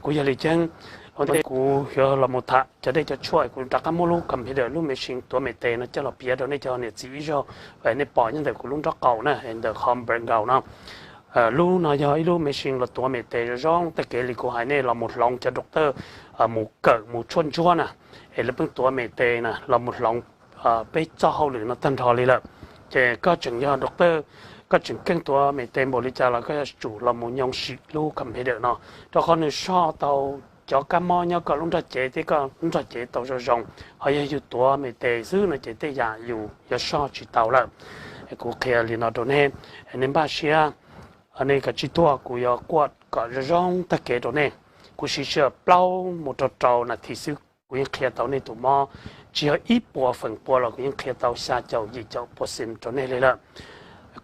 Kuv yog Li Ceeb, kuv yuav los mus tham cov dej cov tshuaj, kuv rov qab muab lub computer lub machine tuav me tes no coj los piav rau nej cov niam txiv ib zaug, nej pom nyob ntawm kuv lub nrob qaum na, ntawm qhov background no. Lub no yog ib lub machine los tuav me tes zoo zoo, tag kev li kuv hais nej los mus hloov cov doctor mus kawm mus tshuaj ntsuab na, es lawv pheej tuav me tes na los mus hloov peb txoj hauj lwm no tag nrho li lawm. Ces koj tseem yog doctor, koj tseem keej tuav me tes npaum li cas los koj yuav tsum los mus nyoo sim lub computer no, rau qhov nws soj tau cov kab mob nyob koj lub nrog cev thiab koj lub nrog cev tau zoo zoo. Ho yog yus tuav me tes xwb no ces tej yam yus yuav soj tsis tau lawm. Kuv qhia li no rau nej, nej npaj siab, nej kav tsij tuaj, kuv yuav quaj kom zoo zoo tag kev rau nej. Kuv siv sij hawm plaub mus rau rau nas this xwb kuv yeej qhia tau nej tus mob, tsis yog ib puas feem pua los kuv yeej qhia tau xya caum yim caum percent rau nej li lawm.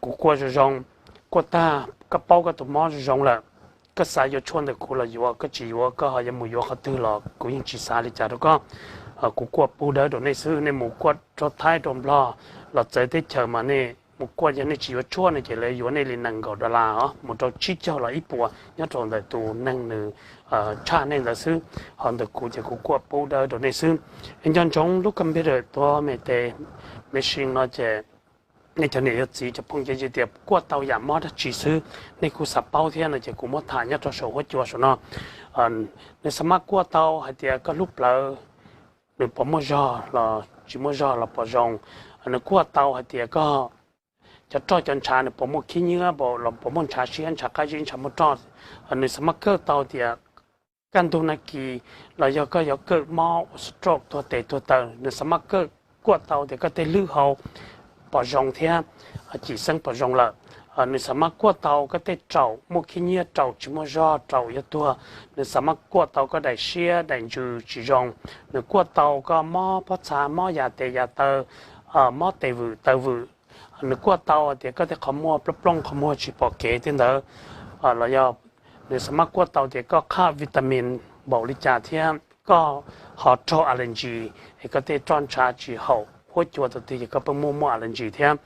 Kuv quaj zoo zoo, quaj tag koj paub koj tus mob zoo zoo lawm, koj xav yuav tshuaj ntawm kuv los yuav, koj tsis yuav koj ho yuav mus yuav qhov twg los kuv yeej tsis xav li cas rau koj. Kuv quaj pub dawb rau nej xwb, nej mus quaj rau Thaib rau Nplog los txawv teb chaws mas nej mus quaj yog nej tsis yuav tshuaj no ces lawv yuav nej li nees nkaum dollar os, mus rau tsib caug los ib puas nyob rau ntawm tus neeg nws tshaj nej ntawd xwb. Ho ntawm kuv ces kuv quaj pub dawb rau nej xwb. Nco ntsoov lub computer tuav me tes machine no ces nej cov niam yog txiv cov phooj ywg tias quaj tau yam mob dab tsi xwb, nej kuj xav paub thiab no ces kuv muab tham nyob rau saum huab cua saum no. Nws xav mab quaj tau hais tias koj lub plawv nws puas muaj zog los tsis muaj zog los puas zoo. Nws quaj tau hais tias koj cov roj cov ntshav nws puas muaj khib nyiab los puas muaj ntshav siab ntshav qab zib ntshav muaj roj. Nws xav mab kawj tau tias kaj ntug nag kis los yog koj yuav kawj mob ua stroke tuag tes tuag taw, nws xav mab kawj quaj tau tias koj tej lwb hau puas zoo thiab cim xeeb puas zoo lawm. Nws xav mab quaj tau koj tej raum muaj khib nyiab, raum tsis muaj zog, raum yuav tuag. Nws xav mab quaj tau koj daim siab daim ntsws tsis zoo. Nws quaj tau koj mob pob txha, mob yas tes yas taw, mob tes vwm taw vwm. Nws quaj tau tias koj tej qhov muag plooj plooj, qhov muag tsis pom kev tej ntawd, los yog nws xav mab quaj tau tias koj qhaj vitamin npaum li cas thiab koj ho raug allergy, es koj tej roj ntshav tsis haum huab cua thaum twg ces koj pheej muaj muaj allergy thiab.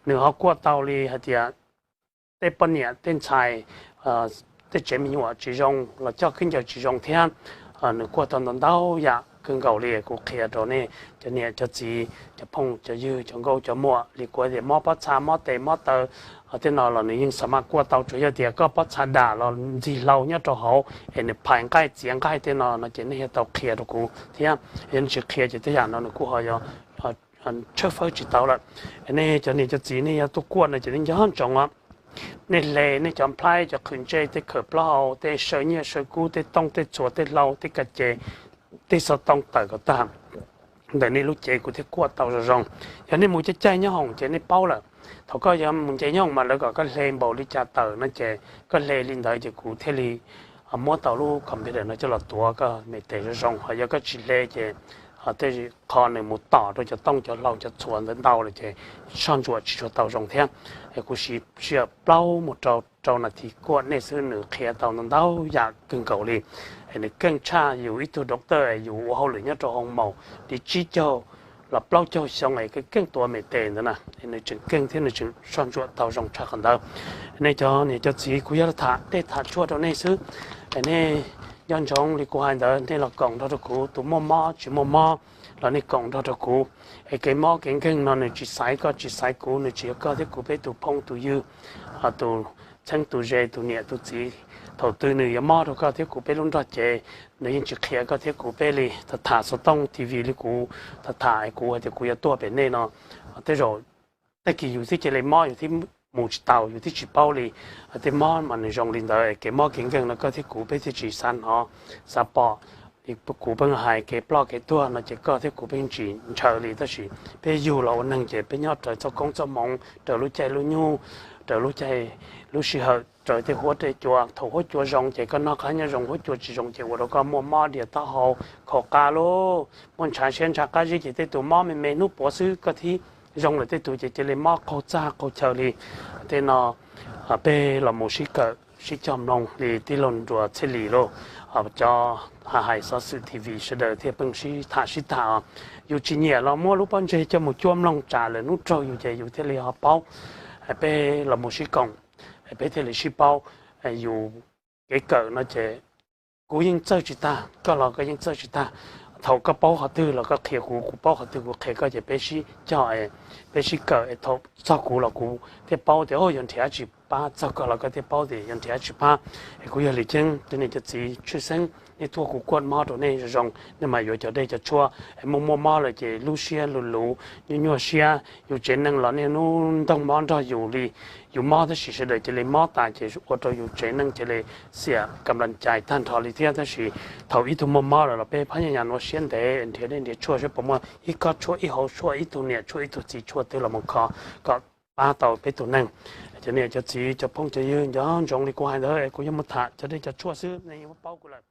Nws ho quaj tau li hais tias tej poj niam tej ntxhais, tej tsev me nyuam tsis zoo los coj khaub ncaws tsis zoo thiab. Nws quaj tau ntau ntau yam kawg nkaus li kuv qhia rau nej cov niam cov txiv cov phooj cov ywg cov nkauj cov muam li kuv tias mob pob txha mob tes mob taw, tej no los nws yeej xav mab quaj tau, tsuas yog tias koj pob txha dam los ntxig hlau nyob rau hauv es nws phais nqaij txiav nqaij tej no no ces nej yuav tau qhia rau kuv thiab, yog nej tsis qhia ces tej yam no nws kuj ho yog tshawb fawb tsis tau lawm. Nej cov niam cov txiv nej yuav tuaj quaj no ces nej nco ntsoov os. Nej hle nej cov nplhaib cov qhwm ntsej tej khawm plaub hau tej saw nyiaj saw kub tej tooj tej txhuas tej hlau tej ka ces tej xov tooj tawm kom tag ntawm nej lub cev kuv thiaj quaj tau zoo zoo. Yog nej mus caij caij nyob hoom ces nej paub lawm. Thaum koj yuav mus nce nyob hoom mas lawv kom koj hle npaum li cas tawm no ces koj hle li ntawd ces kuv thiaj li muab tau lub computer no coj los tuav koj me tes zoo zoo. Ho yog koj tsis hle ces tej qho nws mus tom rau cov tooj cov hlau cov txhuas ntawd ntau lawm ces soj ntsuam tsis tshua tau zoo thiab. Kuv siv sij hawm plaub mus rau rau nas this quaj nej xwb nws qhia tau ntau ntau yam kawg nkaus li. Nws keej tshaj yus ib tug doctor yus ua hauj lwm nyob rau hoo maum li tsib caug los plaub caug xyoo es keej tuav me tes ntawd na, nws tseem keej thiab nws tseem soj ntsuam tau zoo tshaj qhov ntawd. Nej cov niam cov txiv kuv yog tham dej tham tshuaj rau nej xwb. Nej nco ntsoov li kuv hais ntawd, nej los koom nrog rau kuv, tus muaj mob tsis muaj mob los nej koom nrog rau kuv. Es kev mob kev nkeeg no nws tsis xaiv koj tsis xaiv kuv, nws tsis yog koj thiab kuv peb tus phooj tus ywg, tus txheeb tus ze, tus niam tus txiv. Thaum twg nws yuav mob rau koj thiab kuv peb lub nrog cev, nws yeej tsis qhia koj thiab kuv peb li. Tham tham xov tooj T V li kuv tham tham es kuv hais tias kuv yuav tuaj pem nej no, tej zaum tag kis yus thiaj cia li mob yus thiaj mus tsis tau yus thiaj tsis paub li. Tej mob mas nws zoo li ntawd, kev mob kev nkeeg no koj thiab kuv peb thiaj tsis xav hnov xav pom. Kuv pheej hais kev ploj kev tuag no ces koj thiab kuv pheej tsis ntshaw li, tab sis peb yug los ua neeg ces peb nyob raws txoj koob txoj hmoov, raws lub caij lub nyoog, raws lub caij lub sij hawm, raws tej huab tej cua. Thaum huab cua zoo ces koj noj qab nyob zoo, huab cua tsis zoo ces ua rau koj muaj mob dias taub hau, khaum qa lauj, muaj ntshav siab ntshav qab zib ces tej tus mob me me hnub puav xwb koj thiaj zoo lawm, tej tus ces cia li mob qaug txaj qaug chaw li. Tej no peb los mus sib kawm sib cog mloog li tij laug Nruas Txhiaj Lis lauj, cov hais xov xwm T V sawv daws thiaj pheej sib tham sib tham. Yus tsis nyiam los muab lub pob ntseg coj mus cuab mloog tsam lwm hnub raug yus ces yus thiaj li ho paub. Peb los mus sib koom, peb thiaj li sib paub. Yus kev kawm no ces kuv yeej txawj tsis tag, koj los koj yeej txawj tsis tag. Thaum koj paub qhov twg los koj qhia kuv, kuv paub qhov twg kuv qhia koj, ces peb sib cog, peb sib kawm, thaum txog kuv los kuv thiaj paub tias yuav nrhiav tsis pab, txog koj los koj thiaj paub tias yuav nrhiav tsis pab. Es kuv yog Lis Ceeb, cov niam cov txiv tshwj xeeb, nej tuaj kuv kuaj mob rau nej zoo zoo, nej mas yuav cov dej cov tshuaj, es muaj muaj mob lawm ces lub siab luv luv, nyuaj nyuaj siab, yus tsev neeg los niaj hnub ntoog mob nrog yus li. Yus mob tab sis sawv daws cia li mob tas ces ua rau yus tsev neeg cia li xiam kam las cais tag nrho li thiab. Tab sis thaum ib tug muaj mob lawm los peb phab nyaj nyas nuav siab ntev, nrhiav dej nrhiav tshuaj saib puas muaj ib khob tshuaj, ib hauv tshuaj, ib tug niam tshuaj, ib tug txiv tshuaj twg los mus kho kom pab tau peb tug neeg. Cov niam cov txiv cov phooj cov ywg, nco ntsoov li kuv hais ntawd, kuv yuav mus tham cov dej cov tshuaj xwb, nej yeej paub kuv lawm.